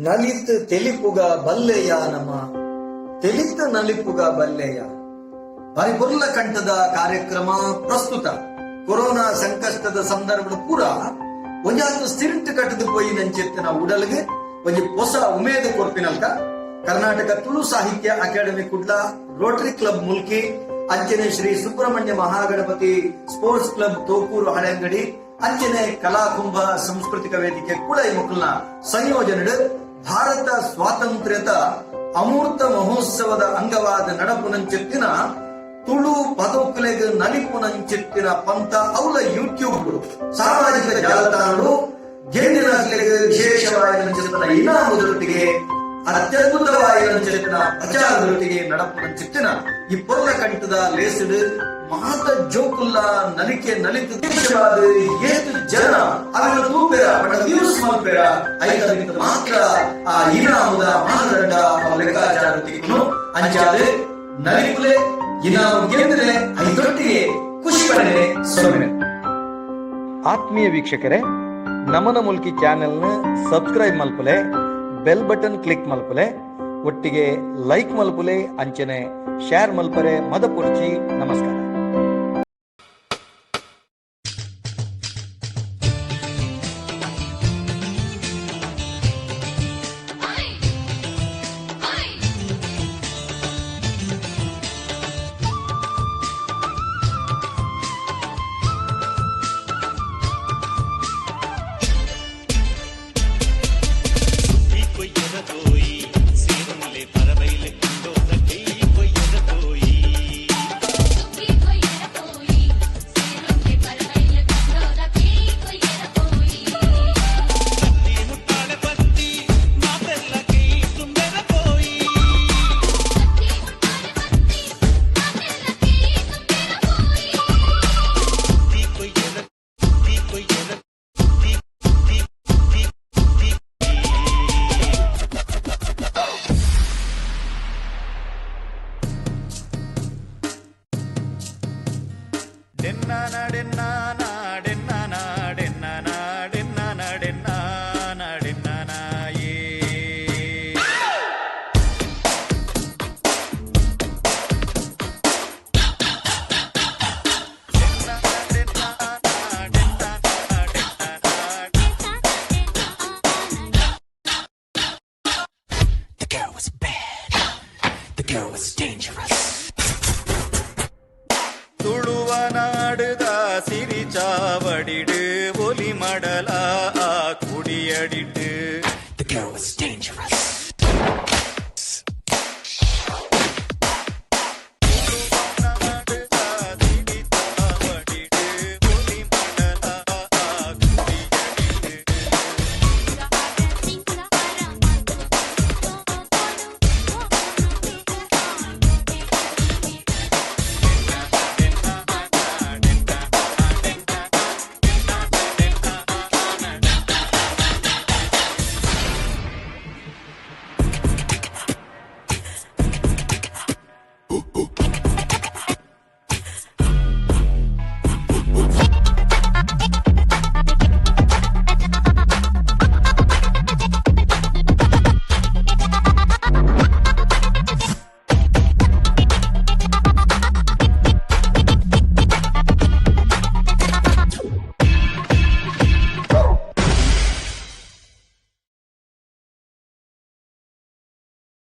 ನಲಿತ್ ತೆಲಿಪುಗ ಬಲ್ಲೆಯ ನಮ, ತೆಲಿತ್ ನಲಿಪುಗ ಬಲ್ಲೆಯ. ಬಾರಿ ಪೊರ್ಲ ಕಂಠದ ಕಾರ್ಯಕ್ರಮ ಪ್ರಸ್ತುತ ಕೊರೋನಾ ಸಂಕಷ್ಟದ ಸಂದರ್ಭದ ಪೂರ ಒಂಜಾತ್ ಸ್ಥಿರಂಟ್ ಕಟ್ಟದು ಪೋಯಿನಂಚಿತ್ತಿನ ಉಡಲ್ಗೆ ಒಂಜಿ ಹೊಸ ಉಮೇದ ಕೊರ್ಪಿನಲ್ಕ ಕರ್ನಾಟಕ ತುಳು ಸಾಹಿತ್ಯ academy Kudla, Rotary club Mulki, ಅಂಚನೆ ಶ್ರೀ ಸುಬ್ರಹ್ಮಣ್ಯ ಮಹಾಗಣಪತಿ ಸ್ಪೋರ್ಟ್ಸ್ ಕ್ಲಬ್ ತೋಕೂರು ಹಳೆಂಗಡಿ, ಅಂಚನೆ ಕಲಾಕುಂಭ ಸಾಂಸ್ಕೃತಿಕ ವೇದಿಕೆ ಕೂಡ ಈ ಮುಕ್ಕಲ್ನ ಸಂಯೋಜನೆ ಭಾರತ ಸ್ವಾತಂತ್ರ್ಯದ ಅಮೂರ್ತ ಮಹೋತ್ಸವದ ಅಂಗವಾದ ನಡಪುನಂಚಿತ್ತಿನ ತುಳು ಪದೊಕುಲೆಗ್ ನಲಿಪುನಂಚಿತ್ತಿನ ಪಂತ ಅವಲ ಯೂಟ್ಯೂಬ್, ಸಾಮಾಜಿಕ ಜಾಲತಾಣಗಳು ಗೆಂದಿನಕ್ಲೆಗ್ ವಿಶೇಷವಾಯಿನಂಚಿತ್ತಿನ ಇನಾಮುದೊಟ್ಟಿಗೆ, ಅತ್ಯದ್ಭುತವಾಯಿನಂಚಿತ್ತಿನ ಪ್ರಚಾರದೊಟ್ಟಿಗೆ ನಡಪುನಂಚಿತ್ತಿನ ಈ ಪೊರ್ಲ ಕಂಠದ ಲೇಸುಡು ಮಾತ ಜೋಕುಲ್ಲ ನಲಿಕೆ ನಲಿತು ವಿಶೇಷವಾದ ಏತ್ ಜನ ಅವೆಲ್ಲ ತೂಪೆರ ಪಂಡ ವ್ಯೂಸ್ ಮಲ್ಪೆರ, ಐತ ಮಾತ್ರ ಆ ಇನಾಮುದ ಮಾನದಂಡ ಅವ ಲೆಕ್ಕಾಚಾರ ತಿಕ್ಕುನು. ಅಂಚಾದ ನಲಿಪುಲೆ, ಇನಾಮು ಗೆಂದ್ರೆ ಐತೊಟ್ಟಿಗೆ ಖುಷಿ ಪಡೆನೆ ಸೊನ್ನೆ. ಆತ್ಮೀಯ ವೀಕ್ಷಕರೇ, ನಮನ ಮುಲ್ಕಿ ಚಾನೆಲ್ನ ಸಬ್ಸ್ಕ್ರೈಬ್ ಮಲ್ಪುಲೆ, ಬೆಲ್ ಬಟನ್ ಕ್ಲಿಕ್ ಮಲ್ಪುಲೆ, ಒಟ್ಟಿಗೆ ಲೈಕ್ ಮಲ್ಪುಲೆ, ಅಂಚನೆ ಶೇರ್ ಮಲ್ಪರೆ ಮದಪುರ್ಚಿ. ನಮಸ್ಕಾರ. ಈ ಕೊಯ್ಯದ ತೋಯಿ ಸೇರುಂಲೆ ಪರಬೈಲೆ ಕೊಂಡೋದ ಕೈ ಕೊಯ್ಯದ ತೋಯಿ. ಸುಖಿ ಕೊಯ್ಯರ ಪೋಯಿ ಸೇರುಂದೆ ಪರಬೈಲ ಕಂಡೋದ ಕೈ ಕೊಯ್ಯರ ಪೋಯಿ. ಕತ್ತಿ ಮುಟ್ಟಾಳೆ ಬತ್ತಿ ಮಾತೆಲ್ಲ ಕೈ ತುಂಬೆರ ಪೋಯಿ. ಕತ್ತಿ ಮುಟ್ಟಾಳೆ ಬತ್ತಿ ಮಾತೆಲ್ಲ ಕೈ ತುಂಬಿರ ಪೋಯಿ. ಈ ಕೊಯ್ಯದ ಈ ಕೊಯ್ಯದ ಈ ಈ ಈ ಈ. ಡೆನ್ನಾನ ಡೆನ್ನಾನ ಡೆನ್ನಾನ ಡೆನ್ನಾನ ಡೆನ್ನಾನ ಡೆನ್ನಾನ ಡೆನ್ನಾಯೇ. The girl was bad. The girl was dangerous. Tuluva ನಾಡುದ ಸಿರಿಚಾವಡಿಡು ಒಲಿ ಮಡಲ ಆ ಕುಡಿಯಡಿಟ್ಟು. The girl was dangerous.